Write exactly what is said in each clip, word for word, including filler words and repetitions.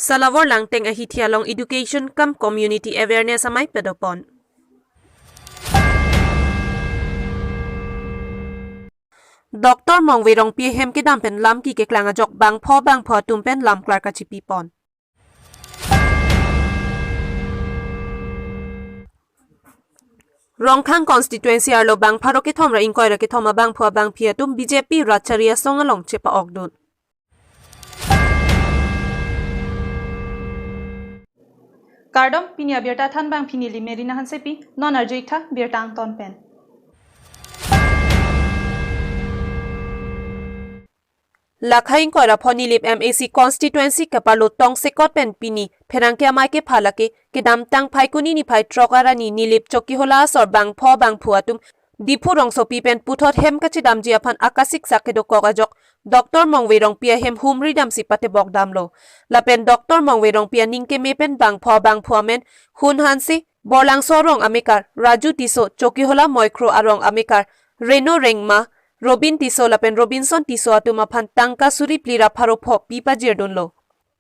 Salawor Langteng ahithi along education cum community awareness amei padopon. Doctor Mongve Rongpi ahem kedam pen lam keklang ajok bangpho bangphu atum pen lam klar kachipipon. Rongkhang constituency arlo bang pharo kethom ra ingkoi ra kethom abangphu abangphi atum B J P rat chari asong along chepa-okdun. Kardom, pini abirta thanbang pini Limeri Nahan Sepi, non arju-ik tha birta angton pen. Lakhai ingkoi ra pho Nilip M A C constituency keparlo tongsekot pen pini pherangke amei kepha lake kedamtang Phaikuni niphai throk arni Nilip Chokihola asor bangpho bangphu atum Diphu rongsopi pen puthot hem kachedamji aphan akasiksak kedokok ajok Doctor Mongve Rongpi ahem humri damsi patebok damlo. Lapen Doctor Mongve Rongpi aning keme pen bangpho bangphu amen Hun Hanse, Borlangso arong amekar Raju Tisso, Chokihola Moikhro arong amekar Reno Rengma, Robin Tisso lapen Robinson Tisso atum aphan tangka suri phli ra pharo pho pi pajirdunlo.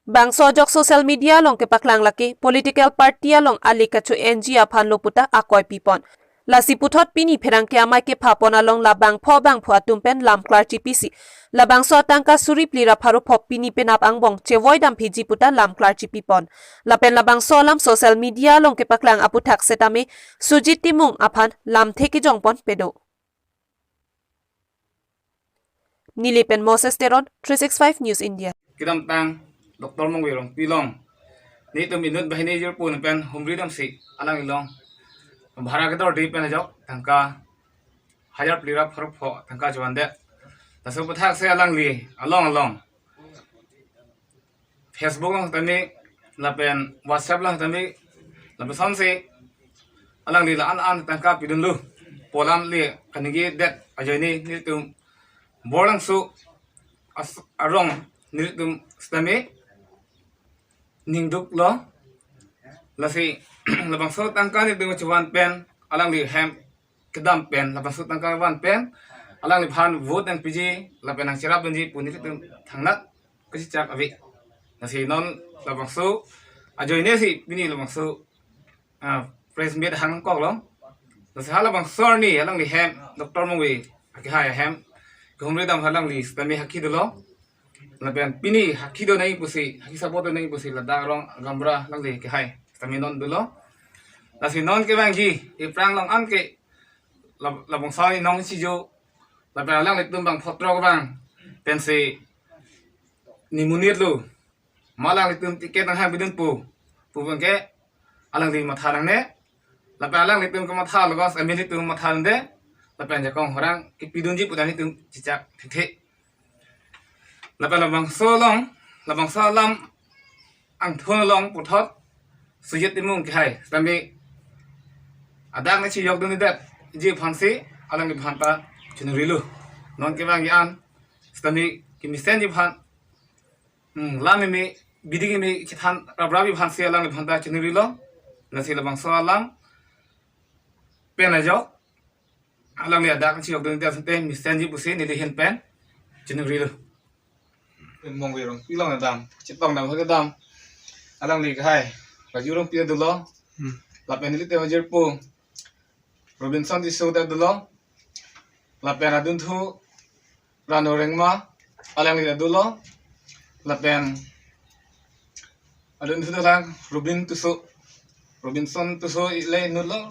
Bangso ajok social media along kepaklang lake political party along ale kacho-enji aphan lo puta akoi pipon. Lasi puthot pini pherangke amei kephapon along la bangpho bangphu atum pen lam klar chipisi labangso atangka suri phli ra pharo pho pini penap angbong chevoi damphiji puta lam klar chipipon. Lapen labangso alam social media along kepaklang aputhak setame Sujit Timung aphan lamthe kejongpon pedo. Nilip pen Moses Teron, three six five News India. Kedamtang Doctor Mongve Rongpi along nelitum inut banghini jirpo pen humri damsi alang along bhara kedordi pen ajok tangka hajar phli ra pharo pho tangka chevandet. Laso aputhak si alangli along along Facebook along tame, lapen WhatsApp along tame, lapen sonsi alangli la-an an tangka pidunlo. Pu alam le kaningjedet ajoine nelitum Borlangso as-, arong nelitum setame ningduklo. Lasi labangso tangka nelitum chevan pen alangli hem kedam pen, labangso tangka van pen alangliphan vote nangpiji lapen nangcherapdunji pu nelitum thangnat kachechak ave. Lasi non labangso ajoine si pini labangso, ah, press meet hangkoklo. Lasi halabangso arni alangli hem Doctor Mongve akehai ahem kehumri dam alangli setame hakhi dolo. Lapen pini hakhi do nai pusi, hakhi support do nai pusi ladak arong agamra alangli akehai setame non dolo. Lasi non kevangji ephrang along an ke lab-, labangso arni nong chijo, lapen alanglitum bangpho throk abang pensi nimonit lo. Ma alanglitum ticket nanghang pidunpo pu abang ke alangli matha nangne. Lapen alanglitum kematha logos amin nelitum matha nangde. Lapen jakong horang kepidunji pu ta nelitum chechak thekthe. Lapen labangso along, labangso alam angthon along puthot Sujit Timung akehai setame adak nangchijokdundedetji aphansi alangliphan ta chiningri lo. Non kevangji an setame kemesenji aphan, hmm, lam meme, bidi keme chethan raprapji aphansi alangliphan ta chiningrilo. Lasi labangso alam pen ajok alangli adak nangchijokdundedet asonte mesenji pusi neli ahin pen chiningrilo. Mongve Rongpi along kedam, chetong dam kedam. Alangli akehai Raju Rongpi dolo. Hmm. Lapen nelitum ajirpo Robinson Tisso ta dolo. Lapen adunthu Reno Rengma, alangli ta dolo. Lapen adunthu dolang Robin Tisso, Robinson Tisso le inutlo.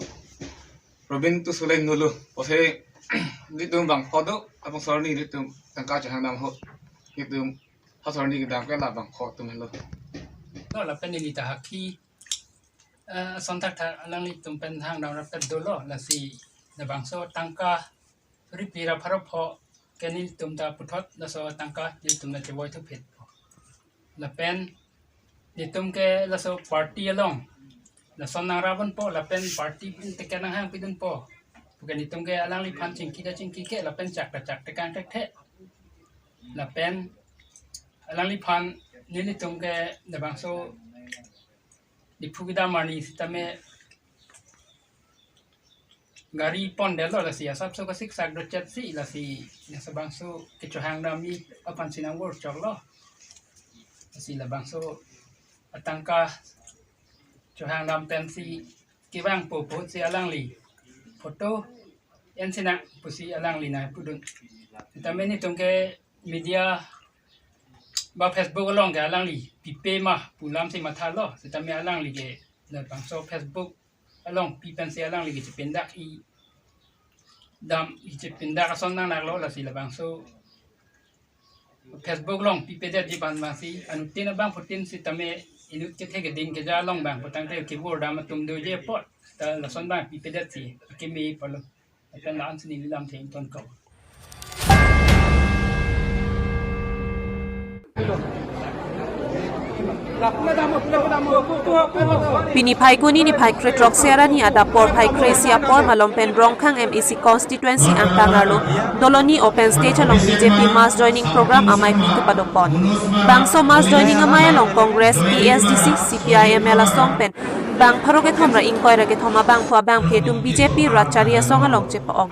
Robin Tisso le inutlo. Pusi nelitum bangpho do, labangso arni nelitum tangka chehang dam ho. Nelitum ha arni kedam ke labangpho atum henlo. No, lapen neli ta hakhi, eh, ason thakthak alanglitum pen hang dam rapet dolo, lasi labangso tangka suri phli ra pharo pho ke nelitum ta puthot laso tangka nelitum ta chevoi thuphit. Lapen nelitum ke laso party along lason nangrapdunpo lapen party pen ticket nanghang pidunpo pu ke nelitum ke alangliphan chingki ta chingki ke lapen chak ta chak tekang thekthe. Lapen alangliphan nelitum ke labangso Diphu kedam arni setame gari pondetlo, lasi asapso kasiksak dochetsi lasi labangso kechohang damji aphansi nangvor choklo. Lasi labangso atangka chohang dam pensi kevang po po si alangli photo en sinang pusi alangli nangpudun. Sitame netum ke media ba Facebook along ke alangli pipe ma pu alam si mathalo. Sitame alangli ke labangso Facebook along pi pensi alangli ke chepindak i dam i chepindak ason nang naklo, lasi labangso Facebook along pipedet ji ban bangsi anuttin abangphutin sitame inut kethe keding keja along bang putangte kebor dam atum doji apot ta lason bang pipedet si keme palo. Atan la-an si neli lamthe ingtonkok. Pini Phaikuni niphai kre throksi arni adap porphai kre isi apor malom pen Rongkhang M A C constituency angkang arlo Doloni open stage along B J P mass joining program ameipi kepadopon. Bangso mass joining amei along Congress, A S D C, C P I M L asong pen bang pharo kethom ra ingkoi ra kethom abangphu abangphi atum B J P rat chari asong along chepa-ong.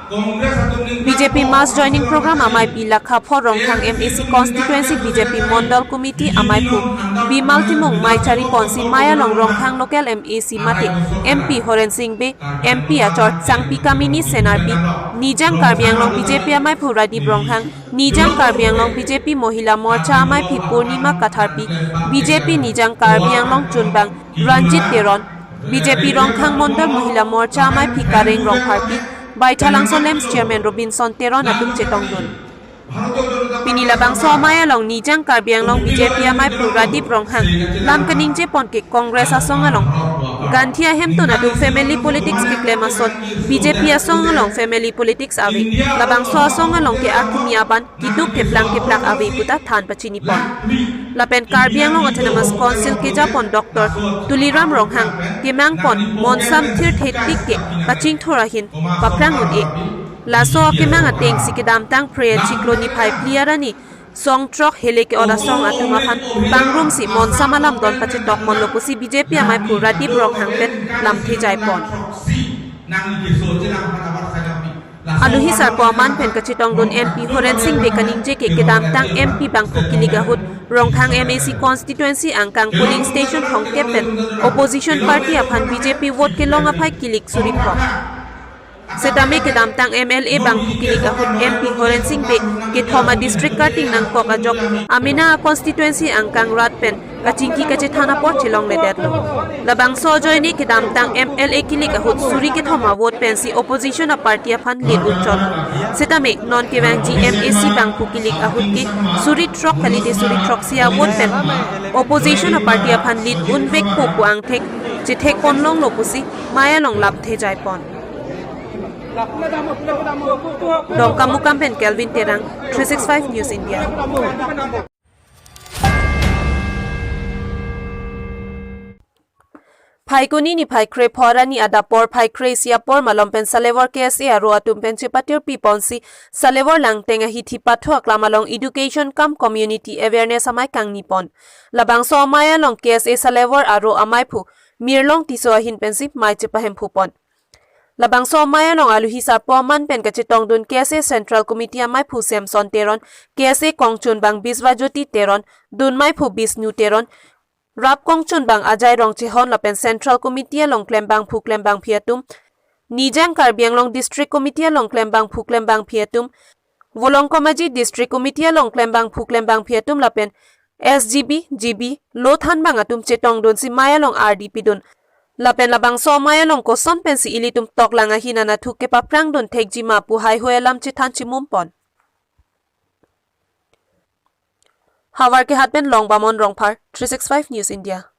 B J P mass joining program ameipi lakha pho Rongkhang M A C constituency B J P Mondol Committee ameiphu Bimal Timung mei chari ponsi mei along Rongkhang local M A C mate M P Horen Sing Bey, M P achor Sangpi Kamini Senarpi, Nijang Karbi Anglong B J P ameiphu Radip Ronghang, Nijang Karbi Anglong B J P Mohila Morcha ameipi Purnima Katharpi, B J P Nijang Karbi Anglong chunbang Ranjit Teron, B J P Rongkhang Mondol Mohila Morcha ameipi Kareng Rongpharpi, Baithalangso LAMPS Chairman Robinson Teron atum chetongdun. Pini labangso amei along Nijang Karbi Anglong B J P ameiphu Radip Ronghang lam kaningje pon ke Congress asong along Gandhi ahemtun atum family politics keklem ason B J P asong along family politics ave. Labangso asong along ke akimi aban kiduk keplang keplak ave puta than pachini pon. Lapen Karbi Anglong Autonomous Council kejapon Doctor Tuliram Ronghang kemang pon monsam thirthe tik ke kachingthur ahin paphrang un-e. Laso akemang ateng si kedamtang Phre achiklo niphai phli arni song throk hele ke-ot asong atum aphan pangrum si monsam alam don pachetok ponlo pusi B J P ameiphu Radip Ronghang pen lamthe jai pon. Aluhi sarpo aman pen kachetongdun M P Horen Sing Bey kaningje ke kedamtang M P bangphu kilik ahut Rongkhang M A C constituency angkang polling station thomkep pen opposition party aphan B J P vote kelong aphai kilik suri pho. Setame kedamtang M L A bangphu kilik ahut M P Horen Sing Bey kethom a district karting nangkok ajok amena a constituency angkang rat pen kachingki kachethan apor chelongledetlo. Labangso ajoine kedamtang M L A kilik ahut suri kethom a vote pensi opposition a party aphan lead un chot. Setame non kevangji M A C bangphu kilik ahut ke suri throk kalite suri throksi a vote pen opposition a party aphan lead unvekpo pu angthek chethek ponlonglo pusi mei along lamthe jai pon. Dongkamukam pen Kelvin Terang, three six five News India. Phaikuni niphai kre pho arni adap porphai kre isi apor malom pen Salewar K S A aro atum pen chepatirpi ponsi Salewar Langteng ahithi pathu aklam along education cum community awareness amei kangni pon. Labangso amei along K S A Salewar aro ameiphu Mirlong Tisso ahin pensi mei chepahemphu pon. Labangso amei along aluhi sarpo aman pen kachetongdun K S A Central Committee ameiphu Samson Teron, K S A kongchunbang Biswajyoti Teron, dunmeiphu Bisnu Teron, rap kongchunbang Ajai Rongchehon lapen Central Committee along klembangphu klembangphi atum, Nijang Karbi Anglong District Committee along klembangphu klembangphi atum, Volongkom Aji District Committee along klembangphu klembangphi atum lapen S G B, G B, lo thanbang atum chetongdunsi mei along ardi pidun. Lapen labangso amei along koson pensi ilitum toklang ahin anatthu kepaphrangdun thekji ma pu heihui alam chethan chimum pon. Havar Kehat pen Longbamon Rongphar, three six five News India.